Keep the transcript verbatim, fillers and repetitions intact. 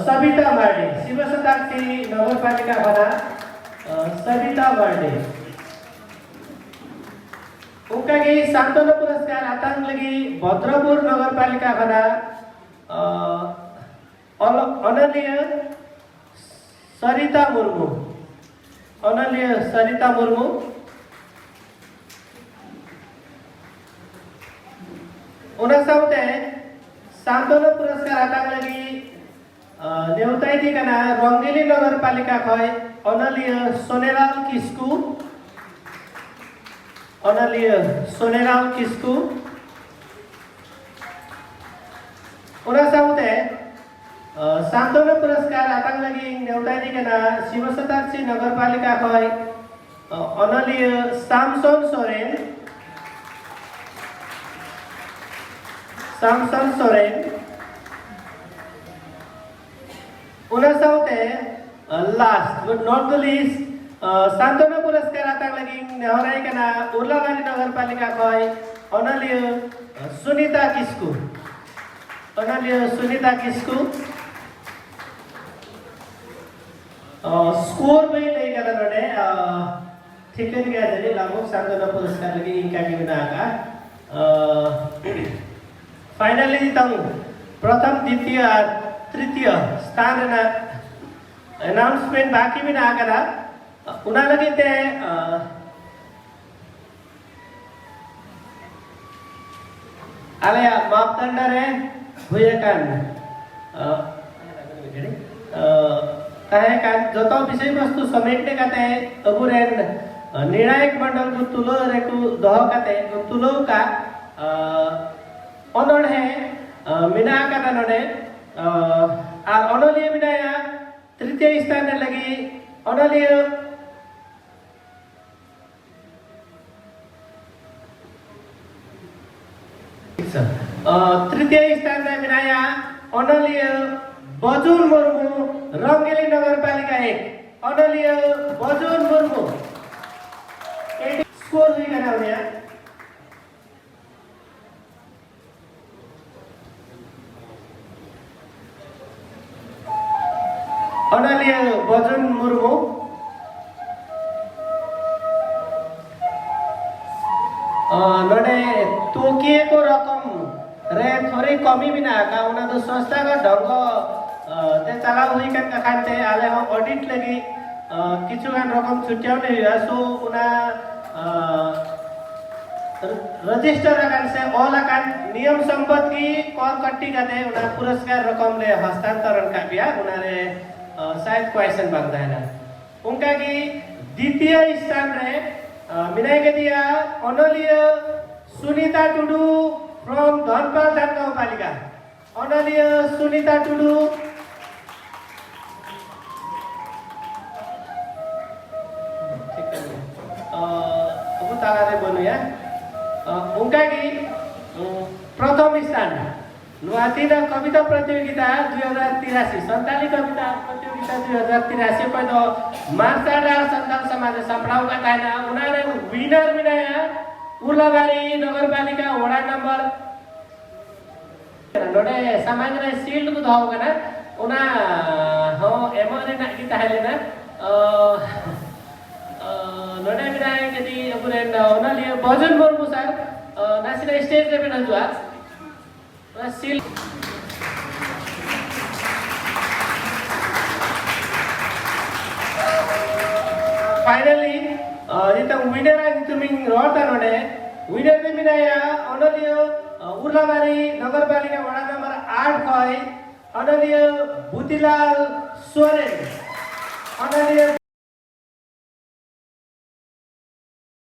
ᱥᱟᱵᱤᱛᱟ ᱢᱟᱨᱰᱤ, ᱥᱤᱵᱚ ᱥᱚᱛᱟᱵᱫᱤ ᱱᱚᱜᱚᱨᱯᱟᱞᱤᱠᱟ ᱠᱷᱚᱱᱟᱜ, ᱟᱸ, ᱥᱟᱵᱤᱛᱟ ᱢᱟᱨᱰᱤ᱾ ᱚᱱᱠᱟᱜᱮ ᱥᱟᱱᱛᱚᱱᱟ ᱯᱩᱨᱚᱥᱠᱟᱨ ᱟᱛᱟᱝ ᱞᱟᱹᱜᱤᱫ ᱵᱷᱚᱫᱨᱚᱯᱩᱨ ᱱᱚᱜᱚᱨᱯᱟᱞᱤᱠᱟ ᱠᱷᱚᱱᱟᱜ, ᱟᱸ, ᱚᱞ-, ᱚᱱᱚᱞᱤᱭᱟᱹ ᱥᱚᱨᱤᱛᱟ ᱢᱩᱨᱢᱩ᱾ ᱚᱱᱚᱞᱤᱭᱟᱹ ᱥᱚᱨᱤᱛᱟ ᱢᱩᱨᱢᱩ᱾ ᱚᱱᱟ ᱥᱟᱶᱛᱮ ᱥᱟᱱᱛᱚᱱᱟ ᱯᱩᱨᱚᱥᱠᱟᱨ ᱟᱛᱟᱝ ᱞᱟᱹᱜᱤᱫ, ᱟᱸ, ᱱᱮᱣᱛᱟ ᱤᱫᱤ ᱠᱟᱱᱟ ᱨᱚᱝᱜᱤᱞᱤ ᱱᱚᱜᱚᱨᱯᱟᱞᱤᱠᱟ ᱠᱷᱚᱱ ᱚᱱᱚᱞᱤᱭᱟᱹ ᱥᱚᱱᱮᱨᱟᱢ ᱠᱤᱥᱠᱩ᱾ ᱚᱱᱚᱞᱤᱭᱟᱹ ᱥᱚᱱᱮᱨᱟᱢ ᱠᱤᱥᱠᱩ᱾ ᱚᱱᱟ ᱥᱟᱶᱛᱮ, ᱟᱸ, ᱥᱟᱱᱛᱚᱱᱟ ᱯᱩᱨᱚᱥᱠᱟᱨ ᱟᱛᱟᱝ ᱞᱟᱹᱜᱤᱫ ᱱᱮᱣᱛᱟ ᱤᱫᱤ ᱠᱟᱱᱟ ᱥᱤᱵᱚ ᱥᱚᱛᱟᱵᱫᱤ ᱱᱚᱜᱚᱨᱯᱟᱞᱤᱠᱟ ᱠᱷᱚᱱ, ᱟᱸ, ᱚᱱᱚᱞᱤᱭᱟᱹ ᱥᱟᱢᱥᱚᱱ ᱥᱚᱨᱮᱱ᱾ ᱥᱟᱢᱥᱚᱱ ᱥᱚᱨᱮᱱ᱾ ᱚᱱᱟ ᱥᱟᱶᱛᱮ, ᱟᱸ, last but not the least, ᱟᱸ, ᱥᱟᱱᱛᱚᱱᱟ ᱯᱩᱨᱚᱥᱠᱟᱨ ᱟᱛᱟᱝ ᱞᱟᱹᱜᱤᱫ ᱱᱮᱦᱚᱨᱟᱭ ᱠᱟᱱᱟ ᱩᱨᱞᱟᱵᱟᱨᱤ ᱱᱚᱜᱚᱨᱯᱟᱞᱤᱠᱟ ᱠᱷᱚᱱ ᱚᱱᱚᱞᱤᱭᱟᱹ, ᱟᱸ, ᱥᱩᱱᱤᱛᱟ ᱠᱤᱥᱠᱩ᱾ ᱚᱱᱚᱞᱤᱭᱟᱹ ᱥᱩᱱᱤᱛᱟ ᱠᱤᱥᱠᱩ᱾ ᱟᱸ, score ᱵᱟᱹᱧ ᱞᱟᱹᱭ ᱠᱟᱫᱟ ᱱᱚᱰᱮ, ᱟᱸ, ᱴᱷᱤᱠᱟᱹᱱ ᱜᱮᱭᱟ ᱡᱟᱹᱱᱤᱡ ᱞᱟᱵᱷᱚᱠ ᱥᱟᱱᱛᱚᱱᱟ ᱯᱩᱨᱚᱥᱠᱟᱨ ᱞᱟᱹᱜᱤᱫ ᱤᱱᱠᱟ ᱜᱮ ᱢᱮᱱᱟᱜ ᱟᱠᱟᱫᱼᱟ᱾ ᱟᱸ, finally ᱛᱟᱝ ᱯᱨᱚᱛᱷᱚᱢ, ᱫᱤᱛᱤᱭᱚ ᱟᱨ ᱛᱨᱤᱛᱤᱭᱚ ᱥᱛᱷᱟᱱ ᱨᱮᱱᱟᱜ announcement ᱵᱟᱠᱤ ᱢᱮᱱᱟᱜ ᱟᱠᱟᱫᱟ᱾ ᱚᱱᱟ ᱞᱟᱹᱜᱤᱫ ᱛᱮ, ᱟᱸ, ᱟᱞᱮᱭᱟᱜ ᱢᱟᱯᱫᱟᱱᱰᱟ ᱨᱮ ᱦᱩᱭ ᱟᱠᱟᱱ, ᱟᱸ, ᱟᱸ, ᱛᱟᱦᱮᱸ ᱠᱟᱱ ᱡᱚᱛᱚ ᱵᱤᱥᱚᱭ ᱵᱚᱥᱛᱩ ᱥᱚᱢᱮᱴ ᱞᱮᱠᱟᱛᱮ ᱟᱵᱚᱨᱮᱱ, ᱟᱸ, ᱱᱤᱨᱬᱟᱭᱚᱠ ᱢᱚᱱᱰᱚᱞ ᱠᱚ ᱛᱩᱞᱟᱹᱣ ᱨᱮᱠᱚ ᱫᱚᱦᱚ ᱠᱟᱛᱮ ᱠᱚ ᱛᱩᱞᱟᱹᱣ ᱟᱠᱟᱫ, ᱟᱸ, ᱚᱱᱚᱬᱦᱮ, ᱟᱸ, ᱢᱮᱱᱟᱜ ᱟᱠᱟᱫᱟ ᱱᱚᱰᱮ, ᱟᱸ, ᱟᱨ ᱚᱱᱚᱞᱤᱭᱟᱹ ᱢᱮᱱᱟᱭᱟ ᱛᱨᱤᱛᱤᱭᱚ ᱥᱛᱷᱟᱱ ᱨᱮ ᱞᱟᱹᱜᱤᱫ ᱚᱱᱚᱞᱤᱭᱟᱹ ᱟᱪᱪᱷᱟ, ᱟᱸ, ᱛᱨᱤᱛᱤᱭᱚ ᱥᱛᱷᱟᱱ ᱨᱮ ᱢᱮᱱᱟᱭᱟ ᱚᱱᱚᱞᱤᱭᱟᱹ ᱵᱚᱡᱩᱱ ᱢᱩᱨᱢᱩ, ᱨᱚᱝᱜᱤᱞᱤ ᱱᱚᱜᱚᱨ ᱯᱟᱞᱤᱠᱟ ᱮᱠ᱾ ᱚᱱᱚᱞᱤᱭᱟᱹ ᱵᱚᱡᱩᱱ ᱢᱩᱨᱢᱩ᱾ ᱥᱠᱳᱨ ᱦᱩᱭ ᱠᱟᱱᱟ ᱩᱱᱤᱭᱟᱜ᱾ ᱚᱱᱚᱞᱤᱭᱟᱹ ᱵᱚᱡᱩᱱ ᱢᱩᱨᱢᱩ᱾ ᱚ, ᱱᱚᱰᱮ ᱛᱩᱠᱤᱭᱟᱹ ᱠᱚ ᱨᱚᱠᱚᱢ ᱨᱮ ᱛᱷᱚᱨᱤ ᱠᱚᱢᱤ ᱢᱮᱱᱟᱜ ᱟᱠᱟᱫ, ᱚᱱᱟ ᱫᱚ ᱥᱚᱝᱥᱛᱷᱟ ᱠᱚ ᱰᱚᱝᱜᱚ, ᱚ, ᱛᱮ ᱪᱟᱞᱟᱣ ᱦᱩᱭ ᱠᱟᱱ ᱠᱟᱠᱷᱟᱱ ᱛᱮ ᱟᱞᱮ ᱦᱚᱸ ᱚᱰᱤᱴ ᱞᱟᱹᱜᱤᱫ, ᱚ, ᱠᱤᱪᱷᱩ ᱜᱟᱱ ᱨᱚᱠᱚᱢ ᱪᱷᱩᱴᱭᱟᱹᱣ ᱞᱮ ᱦᱩᱭᱩᱜᱼᱟ᱾ ᱥᱳ ᱚᱱᱟ, ᱚ, ᱨᱮᱡᱤᱥᱴᱟᱨ ᱟᱠᱟᱱ ᱥᱮ ᱚᱞ ᱟᱠᱟᱱ ᱱᱤᱭᱚᱢ ᱥᱚᱢᱵᱚᱛ ᱜᱮ ᱠᱚᱨ ᱠᱟᱹᱴᱤ ᱠᱟᱛᱮ ᱚᱱᱟ ᱯᱩᱨᱚᱥᱠᱟᱨ ᱨᱚᱠᱚᱢ ᱞᱮ ᱦᱚᱥᱛᱟᱱᱛᱚᱨᱚᱱ ᱠᱟᱜ ᱯᱮᱭᱟ᱾ ᱚᱱᱟᱨᱮ, ᱚ, ᱥᱟᱭᱮᱫ ᱠᱚᱭᱮᱥᱪᱮᱱ ᱵᱟᱝ ᱛᱟᱦᱮᱱᱟ᱾ ᱚᱱᱠᱟᱜᱮ ᱫᱤᱛᱤᱭᱚ ᱥᱛᱷᱟᱱ ᱨᱮ, ᱚ, ᱢᱮᱱᱟᱭ ᱠᱟᱫᱮᱭᱟ ᱚᱱᱚᱞᱤᱭᱟᱹ ᱥᱩᱱᱤᱛᱟ ᱴᱩᱰᱩ from ᱫᱷᱚᱱᱯᱟᱞ ᱫᱷᱟᱱᱜᱟᱸᱣ ᱯᱟᱞᱤᱠᱟ᱾ ᱚᱱᱚᱞᱤᱭᱟᱹ ᱥᱩᱱᱤᱛᱟ ᱴᱩᱰᱩ᱾ ᱚ, ᱟᱵᱚ ᱛᱟᱞᱟᱨᱮ ᱵᱟᱹᱱᱩᱭᱟ᱾ ᱚ, ᱚᱱᱠᱟᱜᱮ, ᱚ, ᱯᱨᱚᱛᱷᱚᱢ ᱥᱛᱷᱟᱱ ᱱᱚᱣᱟ ᱛᱤᱱᱟᱹᱜ ᱠᱚᱵᱤᱛᱟ ᱯᱨᱚᱛᱤᱡᱳᱜᱤᱛᱟ ᱫᱩᱭ ᱦᱟᱡᱟᱨ ᱛᱤᱨᱟᱥᱤ, ᱥᱟᱱᱛᱟᱲᱤ ᱠᱚᱵᱤᱛᱟ ᱯᱨᱚᱛᱤᱡᱳᱜᱤᱛᱟ ᱫᱩᱭ ᱦᱟᱡᱟᱨ ᱛᱤᱨᱟᱥᱤ ᱚᱠᱚᱭ ᱫᱚ ᱢᱟᱨᱥᱟᱞ ᱟᱨ ᱥᱟᱱᱛᱟᱲ ᱥᱚᱢᱟᱡᱽ ᱮ ᱥᱟᱯᱲᱟᱣ ᱟᱠᱟᱫ ᱛᱟᱦᱮᱱᱟ, ᱚᱱᱟ ᱨᱮ ᱣᱤᱱᱟᱨ ᱢᱮᱱᱟᱭᱟ ᱩᱞᱟᱵᱟᱨᱤ ᱱᱚᱜᱚᱨ ᱯᱟᱞᱤᱠᱟ ᱣᱟᱲᱟ ᱱᱟᱢᱵᱟᱨ᱾ ᱱᱚᱰᱮ ᱥᱟᱢᱟᱝ ᱨᱮ ᱥᱤᱞᱰ ᱠᱚ ᱫᱚᱦᱚ ᱠᱟᱱᱟ, ᱚᱱᱟ ᱦᱚᱸ ᱮᱢᱚᱜ ᱨᱮᱱᱟᱜ ᱜᱮ ᱛᱟᱦᱮᱸ ᱞᱮᱱᱟ᱾ ᱚ, ᱚ, ᱱᱚᱰᱮ ᱢᱮᱱᱟᱭ ᱠᱟᱹᱴᱤᱡ ᱟᱵᱚᱨᱮᱱ ᱚᱱᱚᱞᱤᱭᱟᱹ ᱵᱚᱡᱚᱱ ᱢᱩᱨᱢᱩ ᱥᱟᱨ, ᱚ, ᱱᱟᱥᱮᱱᱟᱜ ᱥᱴᱮᱡ ᱨᱮᱵᱮᱱ ᱦᱤᱡᱩᱜᱼᱟ᱾ ᱚᱱᱟ ᱥᱤᱞ ᱯᱷᱟᱭᱱᱟᱞᱤ, ᱱᱤᱛᱚᱝ ᱣᱤᱱᱟᱨ ᱟᱜ ᱧᱩᱛᱩᱢᱤᱧ ᱨᱚᱲ ᱫᱟ ᱱᱚᱰᱮ᱾ ᱣᱤᱱᱟᱨ ᱫᱚ ᱢᱮᱱᱟᱭᱟ ᱚᱱᱚᱞᱤᱭᱟᱹ, ᱚ, ᱩᱨᱞᱟᱵᱟᱨᱤ ᱱᱚᱜᱚᱨ ᱯᱟᱞᱤᱠᱟ ᱣᱟᱲᱟ ᱱᱟᱢᱵᱟᱨ ᱟᱴ ᱠᱷᱚᱱ ᱚᱱᱚᱞᱤᱭᱟᱹ ᱵᱩᱛᱤᱞᱟᱞ ᱥᱚᱨᱮᱱ᱾ ᱚᱱᱚᱞᱤᱭᱟᱹ